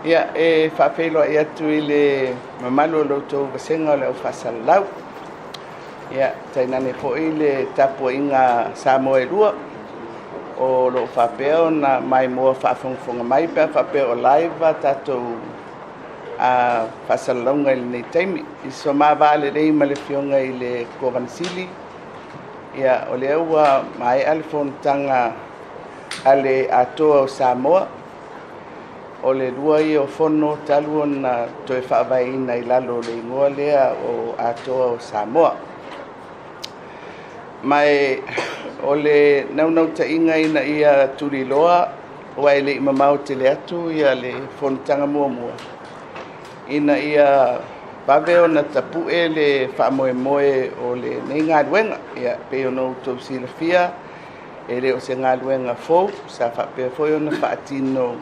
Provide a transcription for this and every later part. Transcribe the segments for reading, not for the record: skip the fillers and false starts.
Ia, e faafeiloai atu i le mamalu o lo outou vasega o le au faasalalau. Ia, tainane foi le tapuaiga a Samoa e lua o lo o faapea ona maimoa faafogafoga mai pe a faapea o live a tatou faasalalauga i lenei taimi. I so ma va lelei ma le Afioga i le Kovana Sili, ia, o lea ua maea le fonotaga a le Atoa o Samoa. O le lua ia o fono talu ona toe faavaeina i lalo o le igoa lea o Atoa o Samoa. Ma o le naunautaiga ina ia tuliloa, aua e le i mamao tele atu le fonotaga muamua, ina ia vave ona tapue le faamoemoe o lenei galuega. Ia, pei ona outou silafia, e le o se galuega fou, sa faapea foi ona faatino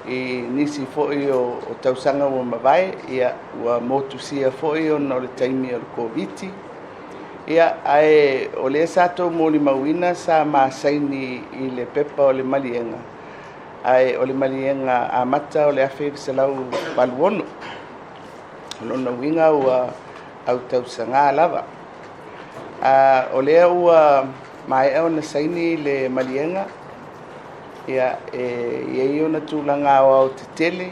i nisi foi o tausaga ua mavae. Ia, ua motusia foi ona o le taimi o le Koviti. Ia, ae o lea sa outou molimauina sa ma saini i le pepa o le maliega, ae o le maliega amata o le 1986. O lona uiga ua autausaga lava. O lea ua maea ona saini le maliega. Ia, e i ai ona tulaga aoaotetele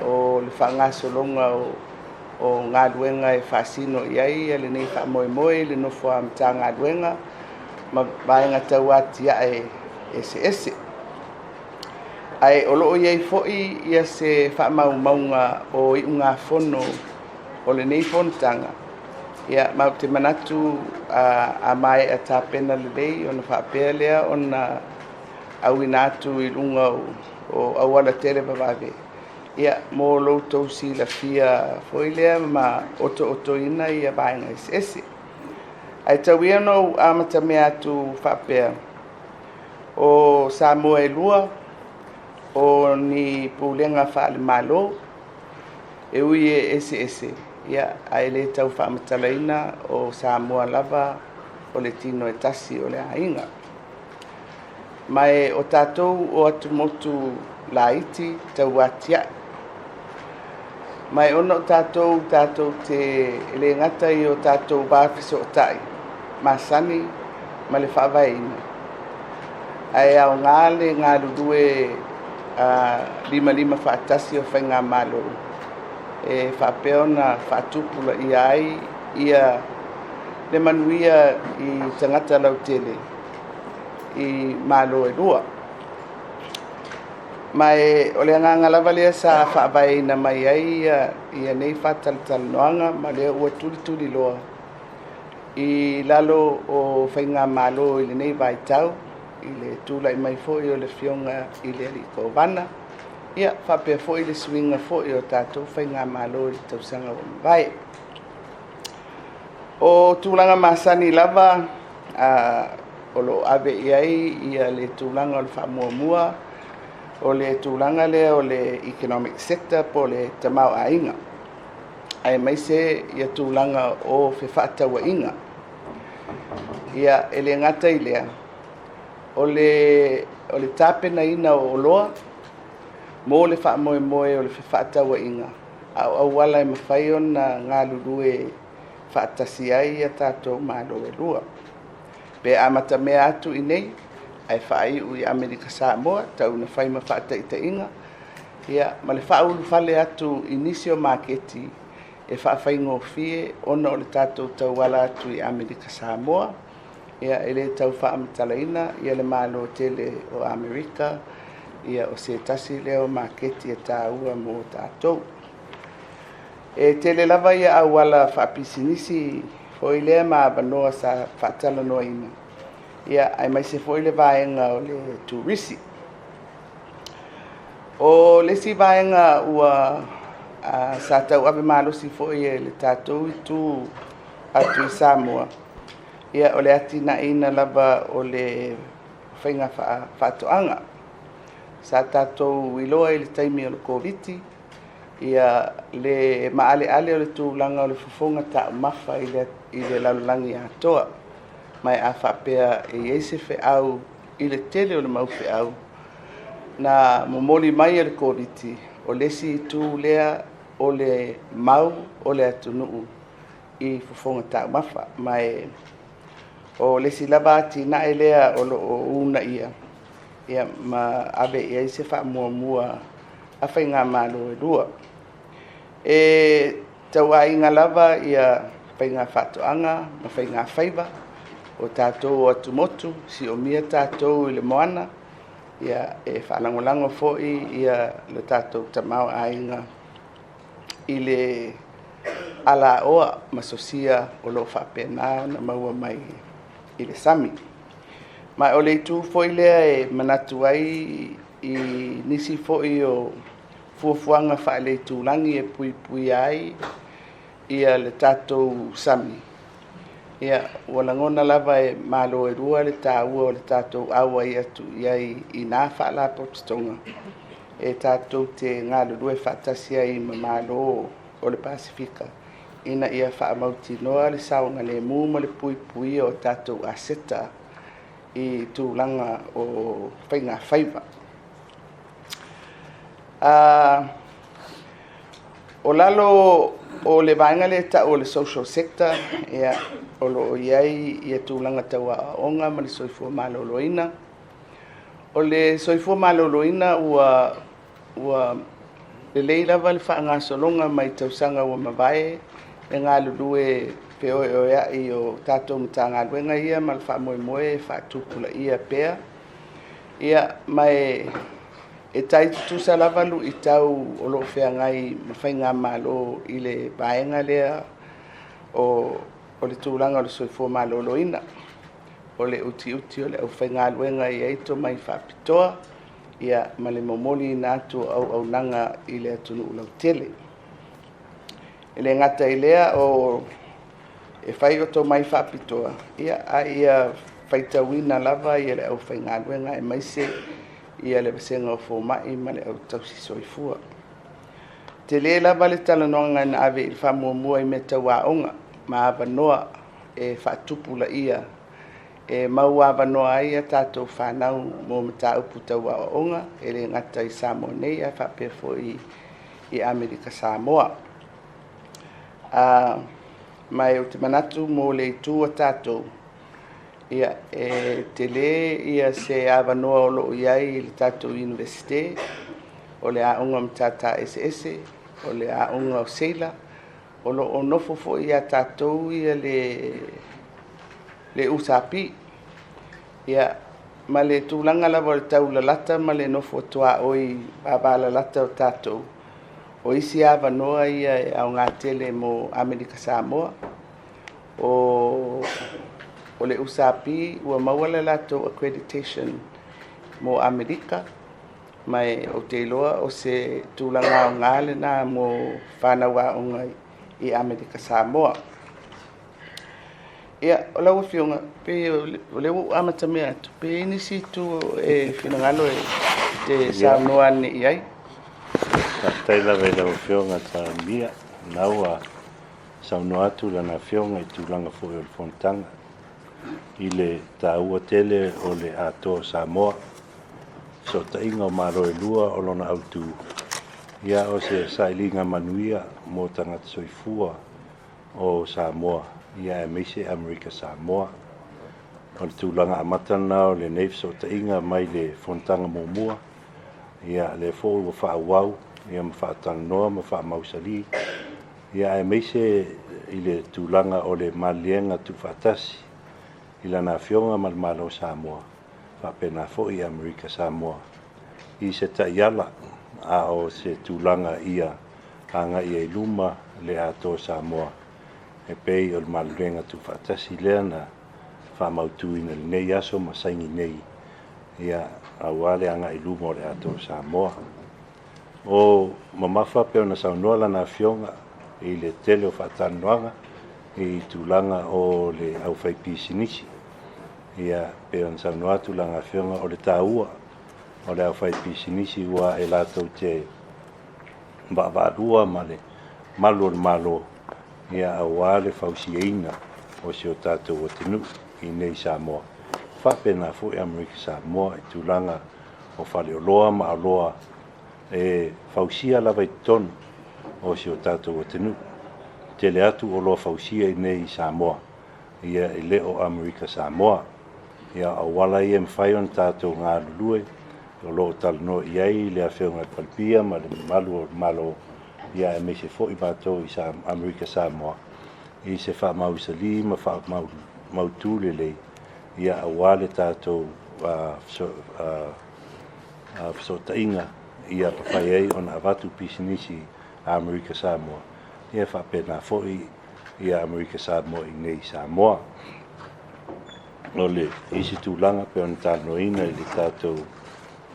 o le faagasologa o galuega e faasino i ai lenei faamoemoe i le nofo a Matagaluega ma vaega tau atiae eseese. Ae o lo o i ai foi se faamaumauga o iugafono o lenei fonotaga. Ia, ma ou te manatu a maea tapena lelei ona faapea lea ona auina atu i luga o auala televavave, ia, mo lo outou silafia foi lea ma otootoina ia vaega eseese. Ae tau ia ona ou amatamea atu faapea, o Samoa e lua, o ni pulega faale-Malo, e ui e eseese, ia, ae le tau faamatalaina o Samoa lava o le tino e tasi o le aiga. Ma o tatou o atumotu laiti tau atiae. Ma e ona o tatou te le gata i o tatou va fesootai masani ma le faavaeina, ae aoga le galulue limalima faatasi o faigamalo e faapea ona faatupulaia ai ia le manuia i tagata lautele i Malo e lua. Ma o le agaga lava lea sa faavaeina mai ai ia nei faatalatalanoaga, ma lea ua tulituliloa i lalo o faigamalo i lenei vaitau, i le tulai mai foi o le Afioga i le Alii Kovana, ia faapea foi le suiga foi o tatou faigamalo i le tausaga ua mavae. O tulaga masani lava o lo o ave i ai ia le tulaga o le faamuamua, o le tulaga lea o le economic sector po o le tamaoaiga, aemaise ia tulaga o fefaatauaiga. Ia, e le gata i lea, o le tapenaina o oloa mo le faamoemoe o le fefaatauaiga, a o auala e mafai ona galulue faatasi ai a tatou Malo e lua. Pe amatamea atu i inei ae faaiu i Amerika Samoa, tau ina fai ma faataitaiga, ia, ma le faaulufale atu i nisi o maketi e faafaigofie ona o le tatou tauala atu i Amerika Samoa. Ia, e le tau faamatalaina ia le Malo tele o Amerika, ia, o se tasi lea o maketi e taua mo tatou. E tele lava ia auala faapisinisi foi lea ma avanoa sa faatalanoaina, ia, aemaise foi le vaega o le turisi. O le isi vaega ua sa tauave malosi foi e le tatou itu atu i Samoa, ia, o le atinaeina lava o le faiga faatoaga. Sa tatou iloa i le taimi o le Koviti ia le maaleale o le tulaga o le fofoga taumafa i le lalolagi atoa. Ma a faapea e i ai se feau i le tele o le mau feau na momoli mai e le Koviti, O le isi itu lea o le mau o le atunuu i fofoga taumafa, ma o le isi lava atinae lea o lo o uunaia ma ave i ai se faamuamua a faigamalo e lua. E tauaiga lava ia faiga faatoaga ma faiga faiva o tatou atumotu, siomia tatou i le moana, e faalagolago foi le tatou tamaoaiga i le alaoa ma sosia o lo o faapena ona maua mai i le sami. Ma o le itu foi lea e manatu ai i nisi foi o fuafuaga faale-itulagi e puipuia ai le tatou sami. Ua lagona lava e Malo e lua le taua o le tatou auai atu i ai i na faalapotopotoga e tatou te galulue faatasi ai ma Malo o le Pasefika ina ia faamautinoa le saogalemu ma le puipuia o tatou aseta i tulaga o faiga faiva. O lalo o le vaega lea e tau o le social sector, o lo o i ai ia tulaga tau aoaoga ma le soifua maloloina. O le soifua maloloina ua lelei lava le faagasologa mai tausaga ua mavae le galulue feoeoeai o tatou Matagaluega ia ma le faamoemoe e faatupulaia pea. Ma e tai tutusa lava luitau o lo o feagai ma faigamalo i le vaega lea o le tulaga o le soifua maloloina. O le utiuti o le aufaigaluega e i ai tomai faapitoa, ma le momoliina atu o auaunaga i le atunuu lautele. E le gata i lea e fai o tomai faapitoa, a ia faitauina lava le aufaigaluega aemaise le vasega o fomai ma le au tausi soifua. E tele lava le talanoaga na ave i le faamuamua i mea tau aoga ma avanoa e faatupulaia e mau avanoa ai a tatou fanau mo mataupu tau aoaoga, e le gata i Samoa nei ae faapea foi i Amerika Samoa. Ma ou te manatu mo le itu a tatou, e tele se avanoa o lo o i ai i le tatou Iunivesite, o le aoga o Matata Eseese, o le aoga o Seila, o lo o nofo foi ia tatou le USP. Ma le tulaga lava o le taulalata ma le nofo tuaoi vavalalata o tatou, o isi avanoa ia e aoga tele mo Amerika Samoa. O le USP ua maua le latou accreditation mo Amerika, ma ou te iloa o se tulaga aoga lena mo fanau aoga i Amerika Samoa. O lau Afioga, pei o lea ua ou amatamea atu, pe i ai nisi itu e finagalo e te saunoa ane i ai. Faafetai lava i lau Afioga Talia, o lena ua saunoa atu lana Afioga i tulaga foi o le fonotaga i le taua tele o le atoa o Samoa, fesootaiga o Malo e lua o lona autu, ia o se sailiga manuia mo tagata soifua o Samoa, ia aemaise Amerika Samoa. O le tulaga amata lena o lenei fesootaiga mai le fonotaga muamua, ia lea foi ua faaauau ia ma faatalanoa ma faamausali, ia aemaise i le tulaga o le maliega tuufaatasi i lana Afioga ma le Malo o Samoa, faapena foi Amerika Samoa i se taiala a o se tulaga ia agai ai i luma le atoa o Samoa e pei o le maliega tuufaatasi lea na faamautuina i lenei aso ma saini nei, ia aua le agai i luma o le atoa o Samoa. O mamafa pei ona saunoa lana Afioga i le tele o faatalanoaga i tulaga o le aufaipisinisi, ia pei ona saunoa atu lana Afioga o le taua o le aufaipisinisi ua e latou te vaavaalua ma le malu o le Malo, ia aua le fausiaina o si o tatou atunuu i nei Samoa, faapena foi Amerika Samoa i tulaga o faleoloa ma oloa. E fausia lava i totonu o si o tatou atunuu. Tele atu oloa fausia iinei i Samoa, ia e le o Amerika Samoa. Ia o auala ia e mafai ona tatou galulue, o lo o talanoa i ai le Afioga i le Palemia ma le mamalu o le Malo, ia aemaise foi matou i Amerika Samoa i se faamausali ma faamautu lelei, ia aua le tatou fesootaiga ia mafai ai ona avatu pisinisi a Amerika Samoa, ia faapena foi ia Amerika Samoa iinei i Samoa. O le isi tulaga pei ona talanoaina i le tatou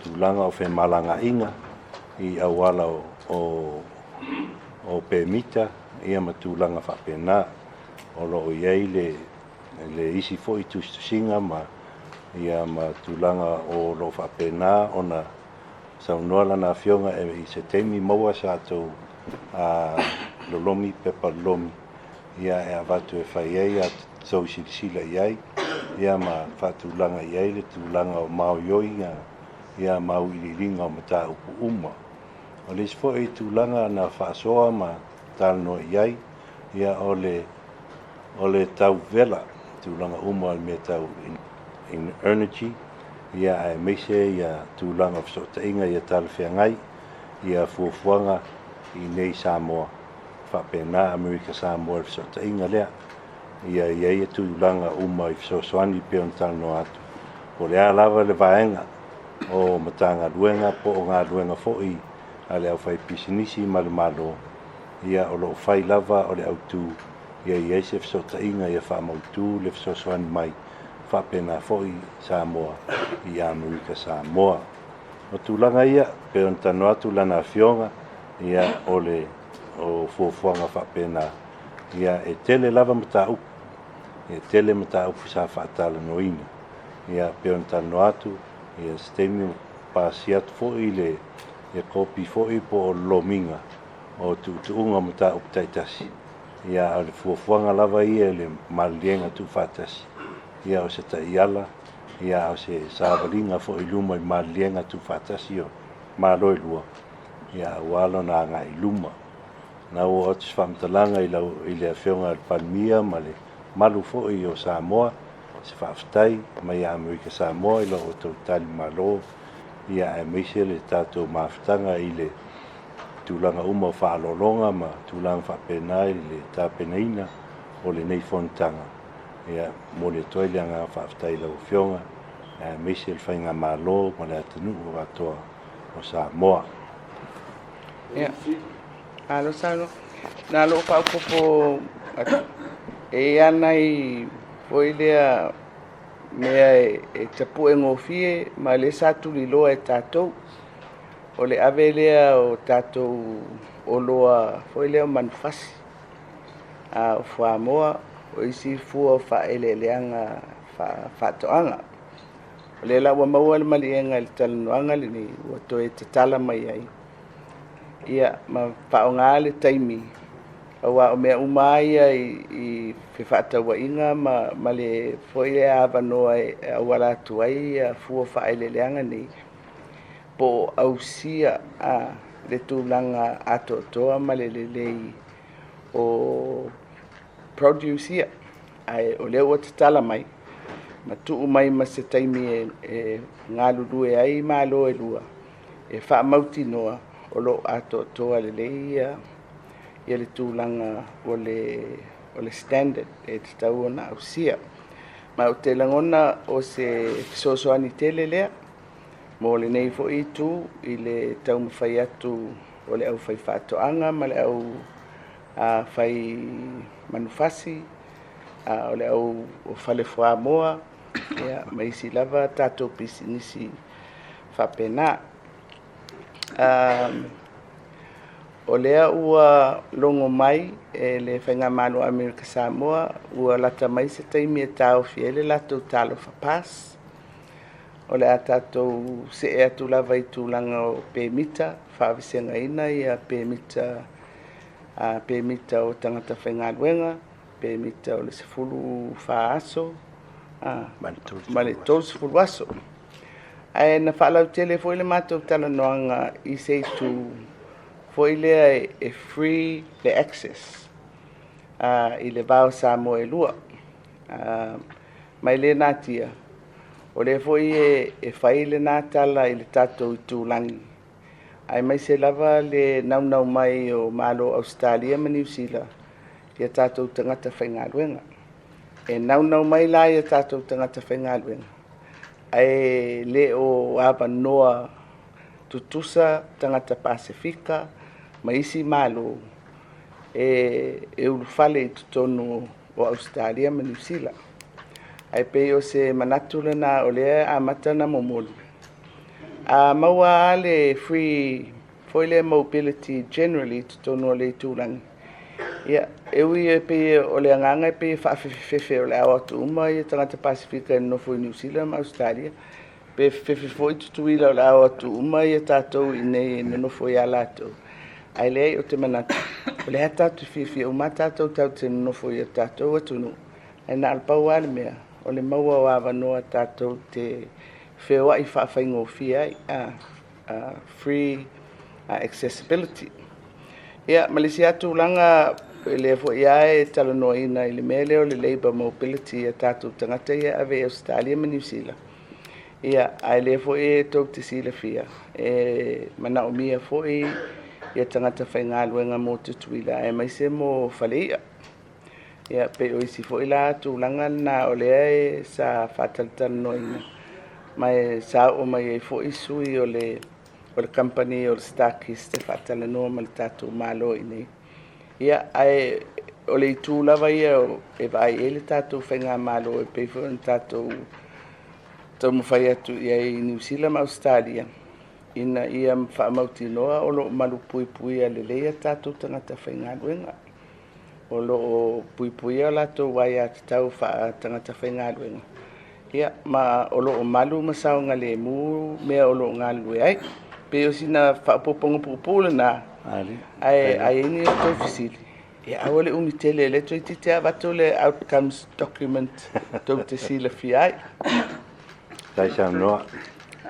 tulaga o femalagaaiga i auala o pemita ia ma tulaga faapena. O lo o i ai le isi foi tusitusiga ma ia ma tulaga o lo o faapena ona saunoa lana afioga e i se taimi maua sa tou lolomi pepa lolomi ia e avatu e fai ai a outou silasila i ai ia ma faatulaga i ai le tulaga o maoioiga ia ma auiliiliga o mataupu uma. O le isi foi tulaga na faasoa ma talanoa i ai ia o le tauvela, tulaga uma o le mea tau energy, ia aemaise ia tulaga o fesootaiga ia talafeagai ia fuafuaga iinei i Samoa, faapena Amerika Samoa i le fesootaiga lea. Ia i ai tulaga uma i fesoasoani pei ona talanoa atu. Po o le a lava le vaega o Matagaluega po o galuega foi a le aufaipisinisi ma le Malo, ia o lo o fai lava o le autu ia i ai se fesootaiga ia faamautu le fesoasoani mai faapena foi Samoa i Amerika Samoa. O tulaga ia pei ona talanoa atu lana afioga, ia o le fuafuaga faapena, ia e tele lava mataupu, e tele mataupu sa faatalanoaina. Ia pei ona talanoa atu, ia se taimi pasia atu foi le kopi foi po o lomiga o tuutuuga o mataupu taitasi. Ia o le fuafuaga lava ia i le maliliega tuufaatasi, ia o se taiala, ia o se savaliga foi i luma i maliliega tuufaatasi o Malo e lua, ia aua lona agai i luma. Na ua oo atu se faamatalaga i le Afioga i le Palemia ma le mamalu foi o Samoa, se faafetai mai ia Amerika Samoa i lo outou talimalo, ia aemaise le tatou mafutaga i le tulaga uma o faaaloaloga ma tulaga faapena i le tapenaina o lenei fonotaga. Ia momoli atu ai le agaga faafetai i lau Afioga, aemaise le faigamalo ma le atunuu atoa o Samoa. Ia, malo saunoa. Na lou faaopoopo atu, e i ai lava nai foi lea mea e tapue gofie ma lea sa tuliloa e tatou. O le ave lea o tatou oloa foi lea o manufasi, o fuamoa, o isi fua o faaeleeleaga faatoaga. O lea la ua maua le maliega i le talanoaga lenei ua toe tatala mai ai, ia ma faaaoga le taimi, aua o mea uma lava ia i fefaatauaiga ma le foi lea avanoa e auala atu ai ia fua faaeleeleaga nei, po o ausia le tulaga atoatoa ma le lelei o produce ia. Ae o lea ua tatala mai ma tuu mai ma se taimi e galulue ai Malo e lua, e faamautinoa o lo o atoatoa lelei ia le tulaga o le standard e tatau ona ausia. Ma ou te lagona o se fesoasoani tele lea mo lenei foi itu i le taumafai atu o le aufaifaatoaga ma le au fai manufasi, o le au fale fuamoa, ia, ma isi lava tatou pisinisi faapena. O lea ua logo mai e le Faigamalo a Amerika Samoa ua lata mai se taimi e taofi ai le latou Talofa Pass. O le a tatou see atu lava i tulaga o pemita, faavasegaina ia pemita, pemita o tagata faigaluega, pemita o le 14 aso ma le 30 aso. Ae na faalautele foi le matou talanoaga i se itu foi lea e free le access i le va o Samoa e lua. Ma e le natia, o lea foi e fai lena tala i le tatou itulagi, aemaise lava le naunau mai o Malo Ausetalia ma Niu Sila ia tatou tagata faigaluega. E naunau mai la ia tatou tagata faigaluega, ae le o avanoa tutusa tagata Pasefika ma isi Malo e ulufale i totonu o Ausetalia ma Niu Sila. Ae pei o se manatu lena o lea e amata ona momoli. A maua lava le free foi lea mobility generally i totonu o le itulagi, ia, e ui e pei o le agaga e pei e faafefefefe o le a o atu uma ia tagata Pasefika e nonofo i Niu Sila ma Ausetalia, pe fefefe foi Tutuila o le a o atu uma ia tatou i inei e nonofo ia latou. Ae leai, o te manatu, o lea tatou te fiafia uma tatou te nonofo i o tatou atunuu, ae na o le pau lava le mea, o le maua o avanoa tatou te feoai faafaigofie ai, free accessibility. Ia, ma le isi lava tulaga, lea foi lava e talanoaina i le mea lea o le labour mobility a tatou tagata ia e ave i Ausetalia ma Niu Sila. Ia, ae lea foi e tou te silafia, e manaomia foi ia tagata faigaluega mo Tutuila, aemaise mo faleia. Ia, pei o isi foi la tulaga lena o lea e sa faatalatalanoaina, ma e sa oo mai ai foi sui o le kamupani o le Starkist e faatalanoa ma le tatou Malo i inei. Ia, ae o le itu lava ia e vaai ai le tatou faigamalo e pei foi ona tatou taumafai atu i ai i Niu Sila ma Ausetalia, ina ia faamautinoa o lo o malupuipuia lelei a tatou tagata faigaluega. O lo o puipuia latou aiatatau faatagata faigaluega, ia, ma o lo o malu ma saogalemu mea o lo o galulue ai. Pei o sina faaopoopoga puupuu lena, ae a i ai ni outou fesili, ia aua le umi tele, le toeitiiti avatu le outcomes document tou te silafia ai. Tai saunoa.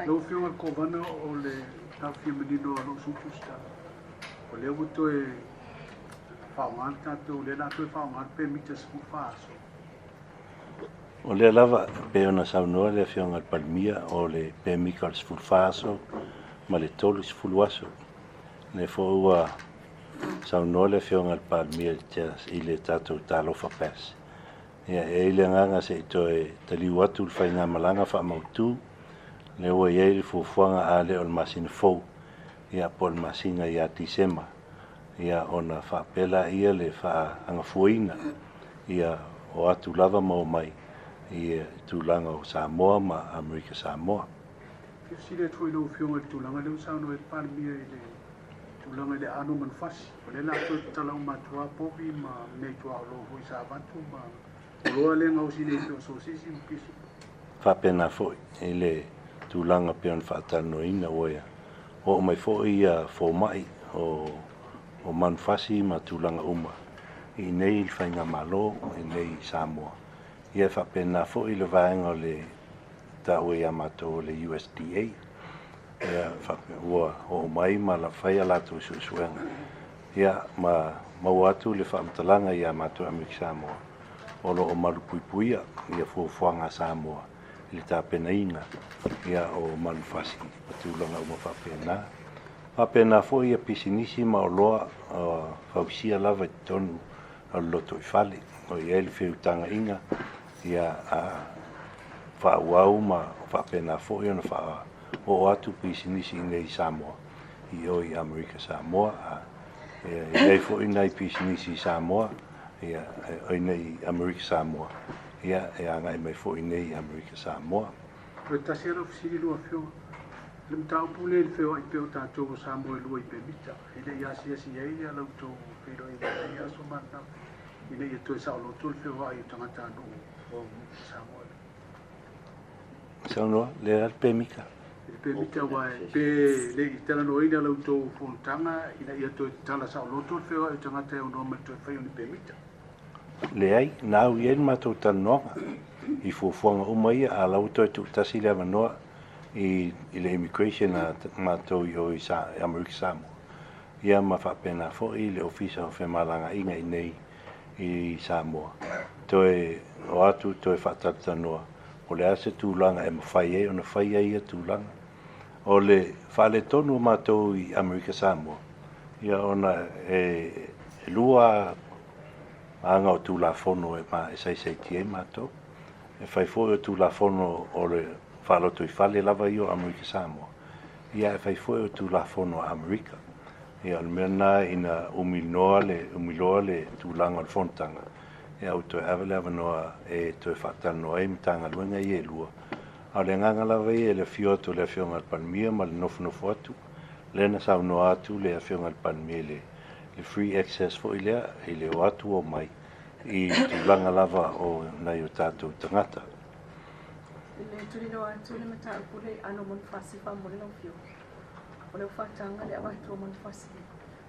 Lau Afioga i le Kovana, o le taofia manino a lou sui tusitala, o lea ua toe faaaoga le tatou, lea o le a toe faaaoga le pemita 14 aso. O lea lava, pei ona saunoa le Afioga i le Palemia, o le pemita o le 14 aso ma le 30 aso. Lea foi ua saunoa le Afioga i le Palemia i le tatou Talofa Pass. Ia, e i ai le agaga se i toe taliu atu le faigamalaga faamautu, lea ua i ai le fuafuaga a le o le masina fou, ia po o le masina ia Tisema, ia ona faapea laia le faaagafuaina, ia o atu lava ma omai i tulaga o Samoa ma Amerika Samoa. Fia fesili atu foi i lau Afioga i le tulaga lea ua saunoa ai le Palemia i le tulaga i le aano o manufasi. O lea o le a toe tatala uma atu lava povi ma mea i tuaolo foi sa avatu ma oloa lea e gaosi nei pei o sosisi ma pisi. Faapena foi i le tulaga pei ona faatalanoaina ua oo mai foi ia fomai o manufasi ma tulaga uma i inei i le faigamalo i inei i Samoa. Ia e faapena foi le vaega o le taua ia matou o le USDA. Ia ua oo mai ma fai a latou suesuega. Ia ma maua atu le faamatalaga ia matou Amerika Samoa o lo o malupuipuia ia fuafuaga a Samoa i le tapenaina ia o manufasi ma tulaga uma faapena. Faapena foi ia pisinisi ma oloa fausia lava i totonu o le lotoifale. O i ai le feutagaiga ia faaauau ma faapena foi ona faaoo atu pisinisi i inei i Samoa i o i Amerika Samoa. E i ai foi nai pisinisi i Samoa, ia, o inei i Amerika Samoa, ia, e agai mai foi i inei i Amerika Samoa. Toe tasi lava lau fesili lau Afioga. Le mataupu lea i le feoai pea o tatou o Samoa e lua i pemita, e le i asiasi i ai la outou feiloaiga i lenei aso ma ananafi, ina ia toe saoloto le feoai o tagatanuu o Samoa. Saunoa, le a le pemita? I le pemita, aua pe le i talanoaina la outou fonotaga ina ia toe tatala saoloto le feoai o tagata e aunoa ma le toe fai o ni pemita. Leai, na au i ai le matou talanoaga i fuafuaga uma ia, a la ua toe tuutasi le avanoa i le immigration a matou i o i Amerika Samoa, ia ma faapena foi le Ofisa o Femalagaaiga i nei i Samoa, toe o atu toe faatalatalanoa po o le a se tulaga e mafai ai ona faia ia tulaga. O le faaletonu o matou i Amerika Samoa, ia ona e lua aga o Tulafono e saisaitia ai matou. E fai foi o Tulafono o le faalotoifale lava ia o Amerika Samoa, ia e fai foi o Tulafono a Amerika. Ia o le mea lena ina umi loa le tulaga o le fonotaga, ia ua toe ave le avanoa e toe faatalanoa ai Matagaluega ia e lua. A o le agaga lava ia i le afio atu o le Afioga i le Palemia ma le nofonofo atu, lea na saunoa atu le Afioga i le Palemia i le free access foi lea i le o atu o mai i tulaga lava o nai o tatou tagata. I le tuliloa atu le mataupu le ano manufasi faamolemole lau Afioga. O le faataga le avatu o manufasi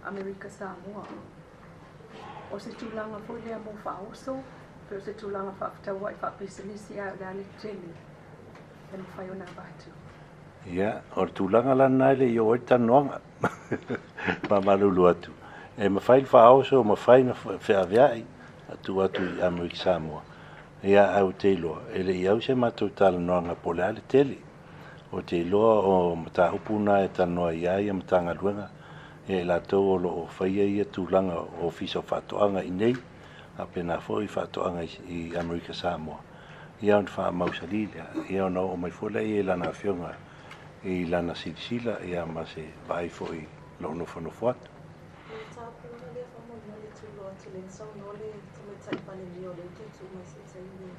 Amerika Samoa. O se tulaga foi lea mo faaoso, pe o se tulaga faafetauai faapisinisi ae o le a le tele e mafai ona avatu. Ia, o le tulaga la lena e le i oo ai le talanoaga. Faamalulu atu. E mafai le faaoso, mafai ona feaveai atu atu i Amerika Samoa. Ia, ae ou te iloa, e le i au se matou talanoaga po o le a le tele. Ou te iloa o mataupu na e talanoa i ai ia Matagaluega, ia i latou o loo faia ia tulaga o Ofisa o Faatoaga i nei, faapena foi faatoaga i Amerika Samoa. Ia ona faamausali lea, ia ona oo mai foi lea i lana afioga i lana silasila, ia ma se vaai foi loo nofonofo atu. Mataupu lea faamolemole tulo atu le saunoa le tamaitai Palemia o lea ua toe tuu mai se taimi.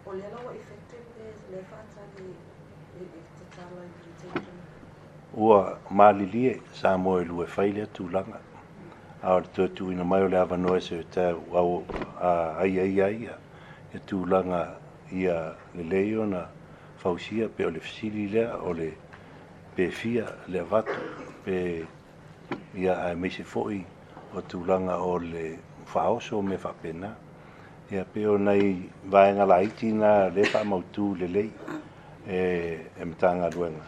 O lea la ua effective le faatali e tatala i le taimi. Ua malilie Samoa e lua e fai lea tulaga. A o le toe tuuina mai o le avanoa e se tau aiaia ai ia tulaga ia lelei ona fausia pe o le fesili lea o le pe fia le avatu pe ia aemaise foi o tulaga o le faaoso o mea faapena. Ia pe o nai vaega laiti na lea faamautu lelei e Matagaluega.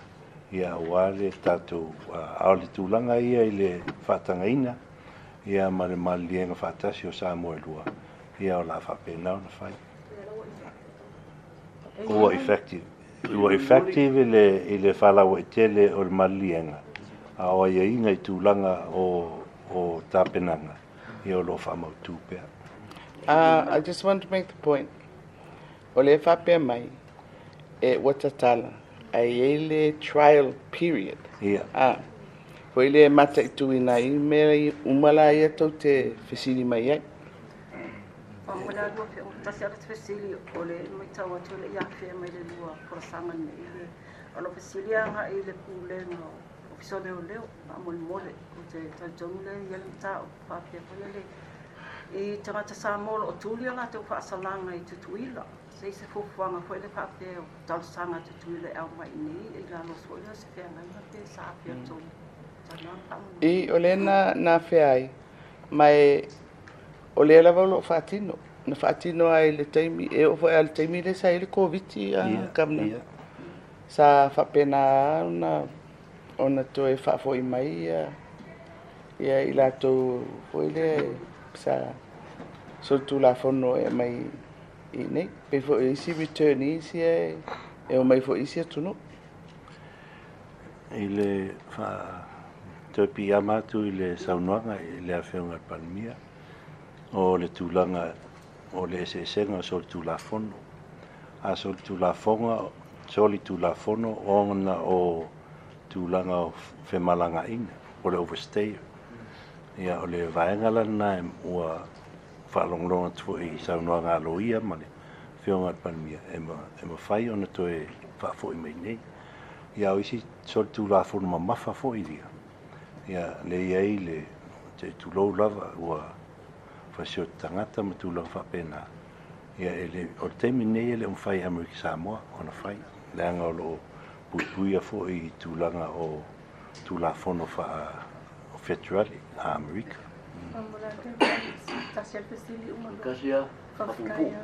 Ia aua le tatou a o le tulaga ia i le faatagaina ia ma le maliliega faatasi o Samoa e lua, ia o la faapena ona fai. Ua effective. Ua effective i le faalauaitele o le maliliega, a o aiaiga i tulaga o tapenaga, ia o loo faamautu pea. I just want to make the point. O le faapea mai, e ua tatala, ae i ai le trial period. Ia. Foi le mataituina ai mea uma la ia tou te fesili mai ai. Faamolemole lua afioga, tasi lava le fesili o le matau atu le i afea mai le lua folasaga lenei le o lo fesili agai i le pulega o Ofisa o Leoleo faamolemole ou te talitonu lea i ai le mataupu faapea foi le i tagata Samoa o loo tuli a latou faasalaga i Tutuila se i se fuafuaga foi le faapea o talosaga a Tutuila e aumai i nei i lalo foi lea o se feagaiga pe sa afea tonu talanoaga faamolemole. I o lea na afea ai, ma e o lea lava o loo faatino. Na faatino ai le taimi, e oo foi lava i le taimi lea sa i ai le Koviti a Governor. Sa faapena ona toe faafoi mai ia i latou foi lea sa solitulafono e aumai i nei. Pei foi o isi returnees ia e omai foi i isi atunuu. I le toe piiama atu i le saunoaga i le Afioga i le Palemia, o le tulaga o le eseesega o solitulafono. A solitulafono ona o tulaga o femalagaaiga, o le overstay. Ia o le vaega la lena ua faalogologo atu foi i saunoaga a loia ma le Afioga i le Palemia, e mafai ona toe faafoi mai nei. Ia o isi solitulafono mamafa foi ia, ia le i ai le te tulou lava ua fasioti tagata ma tulaga faapena. Ia e le, o le taimi nei e le o mafai e Amerika Samoa ona fai, leaga o loo puipuia foi i tulaga o Tulafono faa federali a Amerika. Tasi lava le fesili uma loa. Tasi lava. Faafetai lava.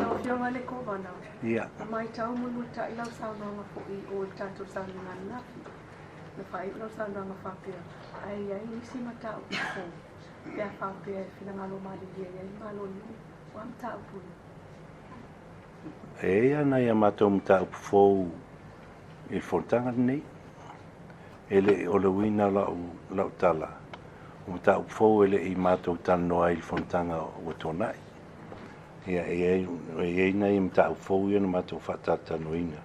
Lau Afioga i le Kovana, Ia. Na matau mulimulita'i lau saunoaga foi i o i le tatou sauniga ananafi. Na faaiu lau saunoaga faapea, ae i ai nisi mataupu fou pe a faapea e finagalo malilie i ai le Malo lenei. O a mataupu ia? E i ai lava nai a matou mataupu fou i le fonotaga lenei. E le o le uiga o lau, lau tala, o mataupu fou e le i matou talanoa ai i le fonotaga ua tuanai. Ia, e i ai, e i ai nai mataupu fou ia na matou faatalatalanoaina.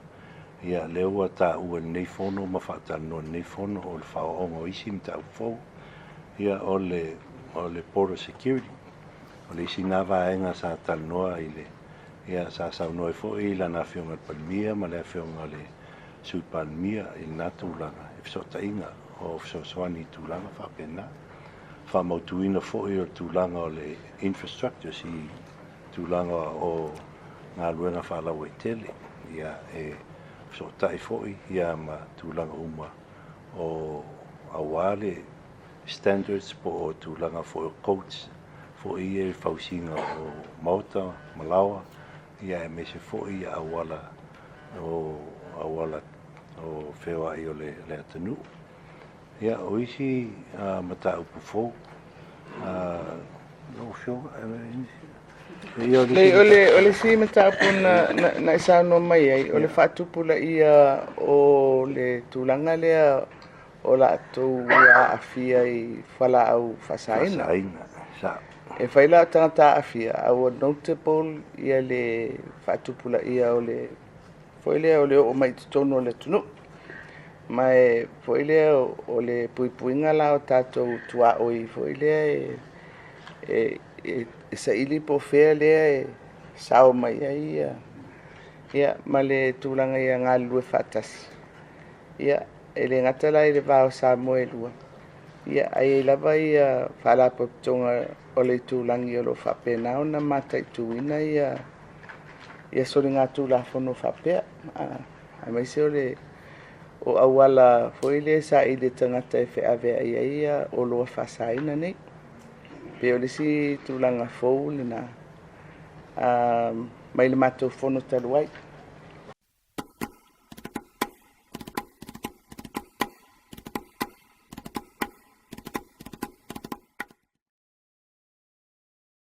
Ia, lea ua taua i lenei fono ma faatalanoa i lenei fono o le faaooga o isi mataupu fou. Ia, o le, o le border security, o le isi lena vaega sa talanoa i le, ia, sa saunoa ai foi lana Afioga i le Palemia ma le Afioga i le Sui Palemia i lena tulaga i fesootaiga o fesoasoani i tulaga faapena. Faamautuina foi o le tulaga o le infrastructures i tulaga o galuega faalauaitele, ia, e fesootai foi ia ma tulaga uma o aua le standards po o tulaga foi o codes foi ia i le fausiga o maota ma laoa, ia aemaise foi auala o auala o feoai o le atunuu. Ia, o isi mataupu fou, lau Afioga, ia, o le Leai, o le, o le isi mataupu na, na, na e saunoa mai ai, o le faatupulaia o le tulaga lea o latou ua aafia i fualaau faasaina. Faasaina, sa. E fai la o tagata aafia, a ua notable ia le faatupulaia o le foi lea o le oo mai i totonu o le atunuu. Ma e foi lea o le puipuiga la o tatou tuaoi foi lea e, e, e, e saili po o fea lea e sao mai ai ia, ia ma le tulaga ia galulue faatasi. Ia, e le gata la i le va o Samoa e lua, ia ae i ai lava ia faalapotopotoga o le itulagi o lo o faapena ona mataituina ia ia soligatulafono faapea, aemaise o le o auala foi lea e saili e tagata e feaveai ai ia oloa faasaina nei. Pei o le isi tulaga fou lena mai le matou fono talu ai.